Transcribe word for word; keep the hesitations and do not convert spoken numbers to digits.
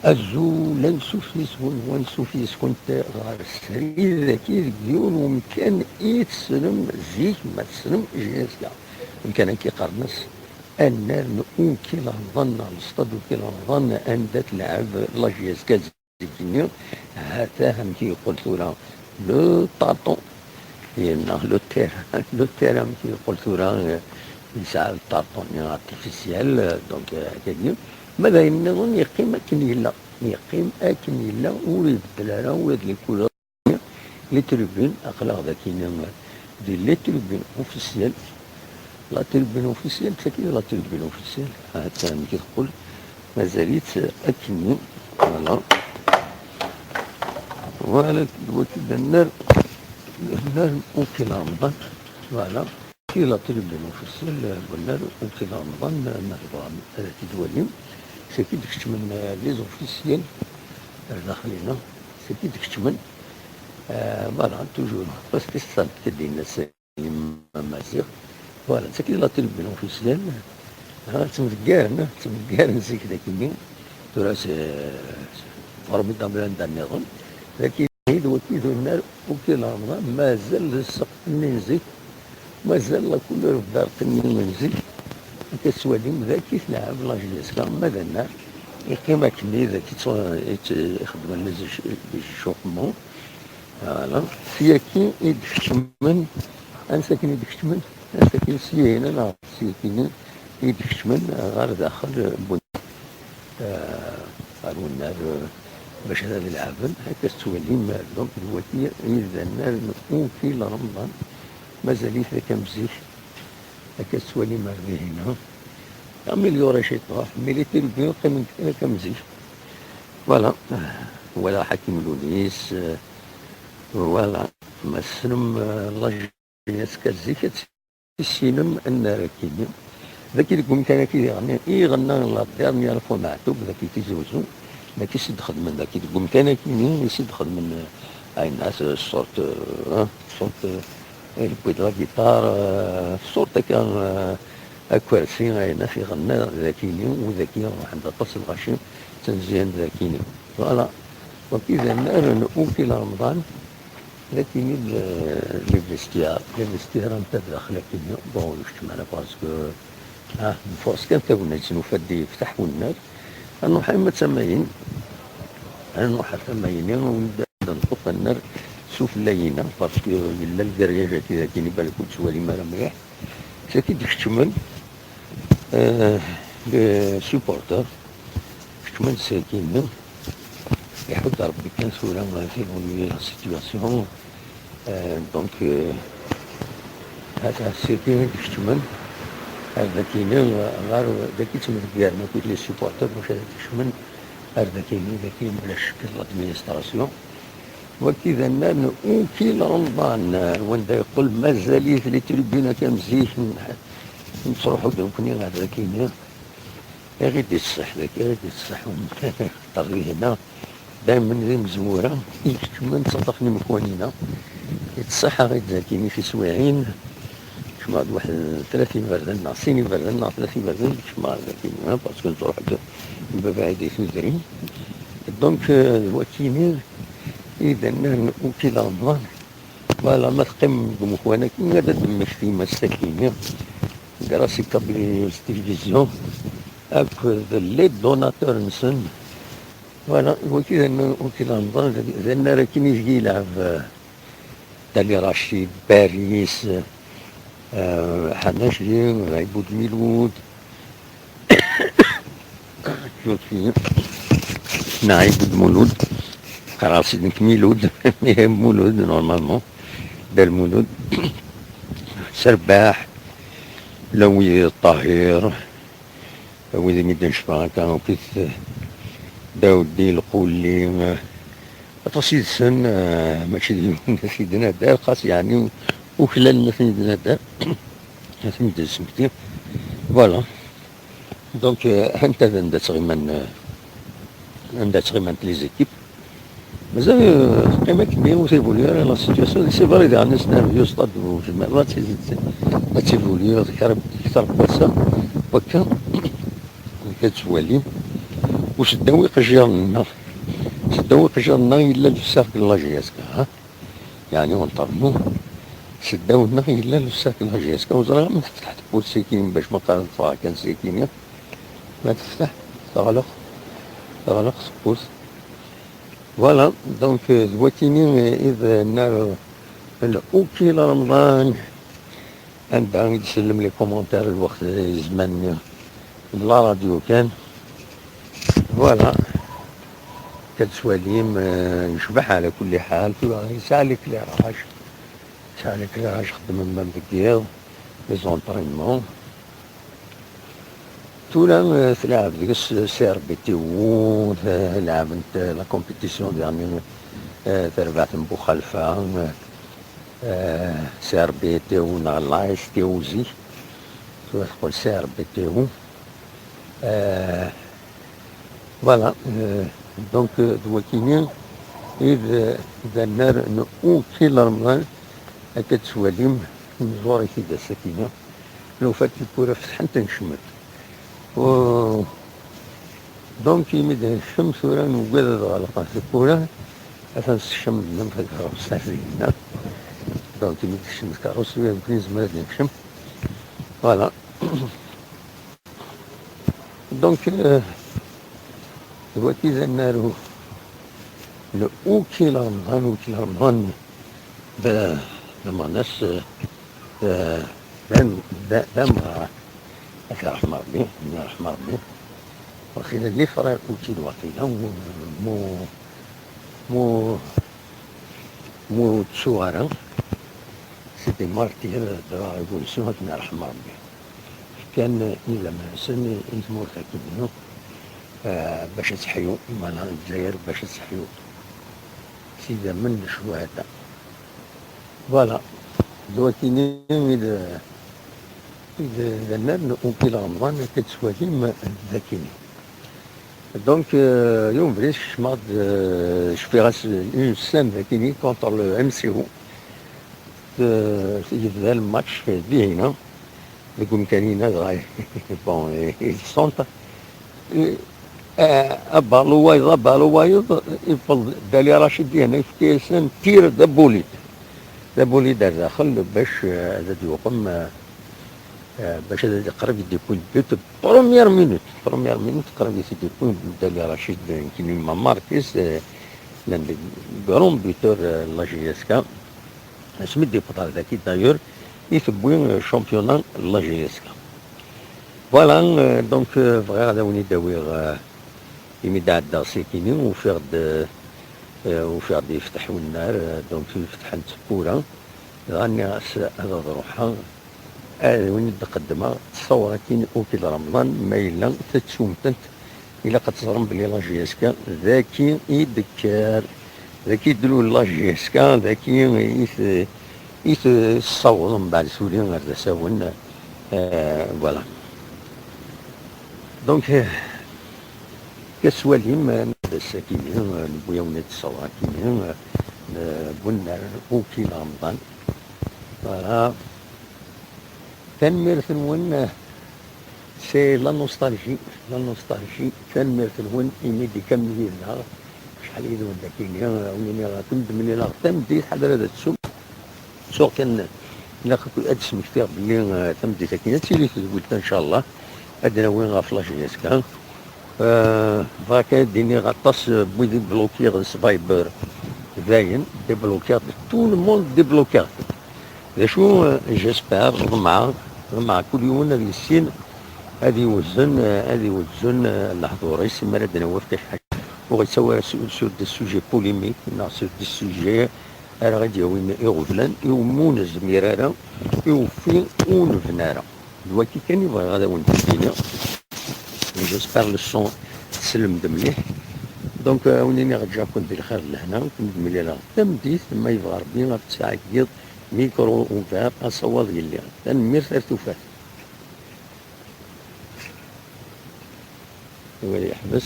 Azul ansuf yes-wen, wansuf yes-kent ɣer srid-agi deg yiwen wemkan i tessnem zik, ma tessnem J S K. Wemkan-agi qqaren-as annar n Ukil Remḍan, neɣ lestad Ukil Remḍan, anda tleɛɛeb la J S K zik-nni. Ha-t-a amek i yeqqel tura le tâton, neɣ le terrain, le terrain amek i yeqqel tura, eh, yesɛa le tâton-nni artificiel, eh, donc, eh, akkagi. Ma d ayen nniḍen yeqqim akken yella, yeqqim akken yella, ur ibeddel ara ula d les couleurs. Les tribunes, aql-aɣ dagi di les tribunes officielles. La tribune officielle, d tagi la tribune officielle. Ha-tt-a amek i teqqel, mazal-itt akkenni. Voilà. Voilà, d wagi d annar, d annar Ukil Remḍan. Voilà. Di la tribune officielle, eh, n wannar Ukil Remḍan, eh, ma tebɣam ad t-id-twalim. Saki d-keččmen, eh, les officiels ar daxel-ina. Saki d-keččmen, eh, voilà, toujours. Parce que ça, d-yenna Salim Maziɣ. Voilà, saki d la tribune officielle. Ah, ttmdeggaren, ttmdeggaren zik dagi-nni. Tura c'est, c'est formidable anda nniḍen. Dagi d wagi d unnar Ukil Remḍan, mazal d sseqf-nni n zik, mazal la couleur verte-nni n zik. Akka tettwalim, dagi tleɛɛeb la J S K, ma d annar, yeqqim akkenni, dagi tt-, tt-, ixeddmen les éch-, les échauffements. Voilà. Syaki i d-keččmen, ansi akken i d-keččmen, ansi akken syin, neɣ syakini i d-keččmen ɣer daxel n eh, ar unnar, eh, bac ad leɛben, akka tettwalim, eh, donc, d wagi i d annar n Ukil Remḍan, mazal-it akka am zik, akka tettwalim ar dihin, amélioration, mais les tribunes qqimen kan akka am zik. Voilà, wala Ḥakim Lunis, eh, voilà, ma tessnem, eh, la J S K zik, ad tissinem annar akini. Dagi deg umkan-agi diɣen i ɣenna la dernière fois Meɛtub, dagi Tizi Uzzu, dagi s d-xedmen, dagi deg umkan-akini i s d-xedmen, eh, ayen, eh, sorte, eh, sorte, eh, yewwi-d la guitare, eh, sorte akka, eh, akersi, ayen, eh, i ɣenna dagini, u dagi ruḥen-d aṭas n lɣaci, ttenzihen dagini. Voilà. Wagi d annar n Ukil Remḍan. Lakini le, le vestiaire, le vestiaire anta daxel akini, bon, ur yekcim ara parce que, ah, nfers kan tagnit, nufa-d yefteḥ wennar. Ad nruḥ arma d tama-in, ad nruḥ ar tama-ini, ad nṭuq annar sufella-ina, parce que yella le grillage-agi dagini, balak ur tettwalim ara mliḥ. Saki d-keččmen, eh, les supporters, keččmen sakini, iḥudd Rebbi kan tura, eh, tibuli la situation. Eh, donc, eh, hata saki i d-keččmen, ar dakini, ɣer daki ttmdeggaren akk les supporters, bac ad kecmen ar dakini, daki bla ccek d l'administration. Wagi d annar n Ukil Remḍan, wanda yeqqel mazal-it les tribunes akka am zik, n-, nettruḥu-d nekkni ɣer dakini. Iɣi d-iṣṣeḥ daki, iɣi d-iṣṣeḥ umṭer di hna. Daymen d imezwura i ikeččmen ttaṭṭafen imekwanina. Iṣṣeḥ aɣi-d dakini tiswiɛin. Kecmeɣ-d waḥed tlata iberdan neɣ sin iberdan neɣ tlata iberdan, kecmeɣ-d dakini, hein, parce que nettruḥ-d baba ɛid i tudrin. Donc, euh, d wakini i d annar n Ukil Remḍan. Voilà, ma teqqim deg umekwan-agi, ad d-temmektim ass-agi-nni, grâce i Kabylie News Télévision, akked les donateurs-nsen. Voilà, wagi d annar, wagi d annar, d annar akken ideg yelɛeb, eh, Dali Racid, Baris, eh, Ḥanaci, Ɛibud Milud, Lutfi, Naïb Mulud, qqareɣ-as nekk Milud, mais Mulud, normalement, Dal Mulud, Serbaḥ, Lawi Ṭahir, wid i mi d-necfa akka, akkit Dawdi Lqulli, aṭas yid-sen, eh, mačči d yiwen i d-nadar, xas yeɛni uklalen ad ten-id-nadar, ad ten-id-nesmekti. Voilà. Donc, euh, anta d anda ttɣiman, euh, anda ttɣimant les équipes. Mazal, euh, teqqim akken ur tibuli ara la situation. C'est vrai, daɣen ass nerveux, stade, ur tezmireḍ ad tizit, ad tibuli kter, kter n wass-a. Wakka, akka tettwalim. Useddaw iqejjiren-nneɣ, seddaw iqejjiren-nneɣ yella le cercle de la J S K, ha? Yeɛni, on ternu, seddaw-nneɣ yella le cercle de la J S K, ur ẓriɣ ma tefteḥ tewwurt sakkin bac ma qqaren teffeɣ kan sakkin, ma tefteḥ, teɣleq, teɣleq tewwurt. Voilà, donc, euh, d wakini, euh, i d nnar n Ukil Remḍan, anda i d-sellem les commentaires lweqt, euh, zzman-nni n la radio kan. Voilà. Akka d-tettwalim, euh, yecbeḥ ɛla kulli ḥal, tura yesɛa l'éclairage, yesɛa l'éclairage, xeddmen même deg yiḍ, les entraînements. Tura, euh, tleɛɛeb deg-s C R B T U, euh, leɛɛbent, euh, la compétition dernière, euh, terbaɛt n Buxalfa, euh, euh, C R B T U neɣ la S T U zik, tura teqqel C R B T U. Euh, voilà, euh, donc, euh, d wakini i d, d annar n Ukil Remḍan, akka d-tettwalim, nẓur-ik-id ass-akini. Nufa tiwwura fetḥent, nekcem-d. U-, donc, imi d-nekcem tura, nugad ad ɣelqen tiwwura, atan sekcem-d takeṛṛust ar dinna. Donc, imi d-tekcem tkeṛṛust, tura nekkni nezmer ad nekcem. Voilà. Donc, euh, d wagi d annar n Ukil Remḍan, Ukil Remḍan, d, d ameɣnas, euh, euh, d am-, d, d amɣar. Ad t-yerḥem Rebbi, ad t-yerḥem Rebbi. Waqila les frères Ukil, waqila, mu, mu, mu, mu ttuɣ ara. C'est des martyrs, dɣa Igunsu, ad ten-yerḥem Rebbi. Fkan idammen-nsen i, i tmurt akkenni, eh, bac ad teḥyu, voilà, Lezzayer bac ad teḥyu s idammen n ccuhada. Voilà. D wakini i d, i d, d annar n Ukil Remḍan, akka d-tettwalim d akini. Donc, euh, yiwen ubrid kecmeɣ-d, euh, cfiɣ-as une scène d akini contre le M C O. Euh, yebda le match dihina, deg umkan-ina, dɣa, bon, il centre. Euh, euh, abalu wayeḍ, abalu wayeḍ, yewweḍ Dali Racid dihina, yefka-yas un tir d abulid. D abulid ar daxel, bac, euh, ad d-yuqem, euh, euh, bac ad d-iqreb, yewwi le but. Première minute, première minute, qrib i t-id-yewwi Dali Racid, euh, nekkini ma marquis, euh, llan d grand buteur, euh, n la J S K. Asmi d-yewweḍ ar daki, d'ailleurs, i tewwi, euh, championnat n la J S K. Voilà, euh, donc, euh, bɣiɣ ad awen-id-awiɣ, euh, imi d-ɛeddaɣ sikini, ufiɣ-d, euh, ufiɣ-d yefteḥ wennar, euh, donc, yefteḥen tewwura. Dɣa nniɣ-as ad ruḥeɣ, ad wen-d-qeddmeɣ ttṣawra-kin Ukil Remḍan, ma yella tettum-tent, ilaq ad teẓrem belli la J S K daki i d-tekker, daki i d-tlul la J S K, daki i t-, i tessaweḍ mbeɛd tuli ar d asawen, euh, voilà. Donc, euh, akka s walim, euh, d ass-akini, euh, newwi-awen-d ttṣawra-kini, euh, n wennar Ukil Remḍan. Voilà. Tanemmirt-nwen, euh, c'est la nostalgie, la nostalgie. Tanemmirt-nwen imi d-ikam yid-neɣ. Acḥal yid-wen d akini, euh, wen-iniɣ ad kem-d-mlileɣ tameddit, ḥader ad tsum. Ttuɣ kan, ilaq ad d-smektiɣ belli, euh, tameddit-agi ad tili tedwilt-a, ncallah, ad d-nawi ɣef la J S K. Euh, bɣiɣ kan ad d-iniɣ aṭas, euh, n wid i blokkiɣ s Viber, dayen, débloqué-d, tout le monde débloqué-d. D acu, euh, j'espère, ḍemɛeɣ, ḍemɛeɣ kul yiwen ad yissin, ad iwezzen, euh, ad iwezzen, euh, lehdur-is, mi ara d-nawi ɣef kra ḥaǧa. Ur ɣ-yettawi ara sur, sur des sujets polémiques, neɣ sur des sujets ara ɣ-d-yawin iɣeblan, i wumi ur nezmir ara, i uffi ur nebni ara. D wagi kan i bɣiɣ ad awen-d-iniɣ. J'espère le son tselmem-d mliḥ. Donc, euh, ad wen-iniɣ ǧǧiɣ-ken di lxir d lehna, ad ken-id-mlileɣ tameddit, ma yebɣa Rebbi, ɣef tesɛa n yiḍ, micro ouvert, asawaḍ yelli. Tanemmirt, ar tufat. Iwala yeḥbes.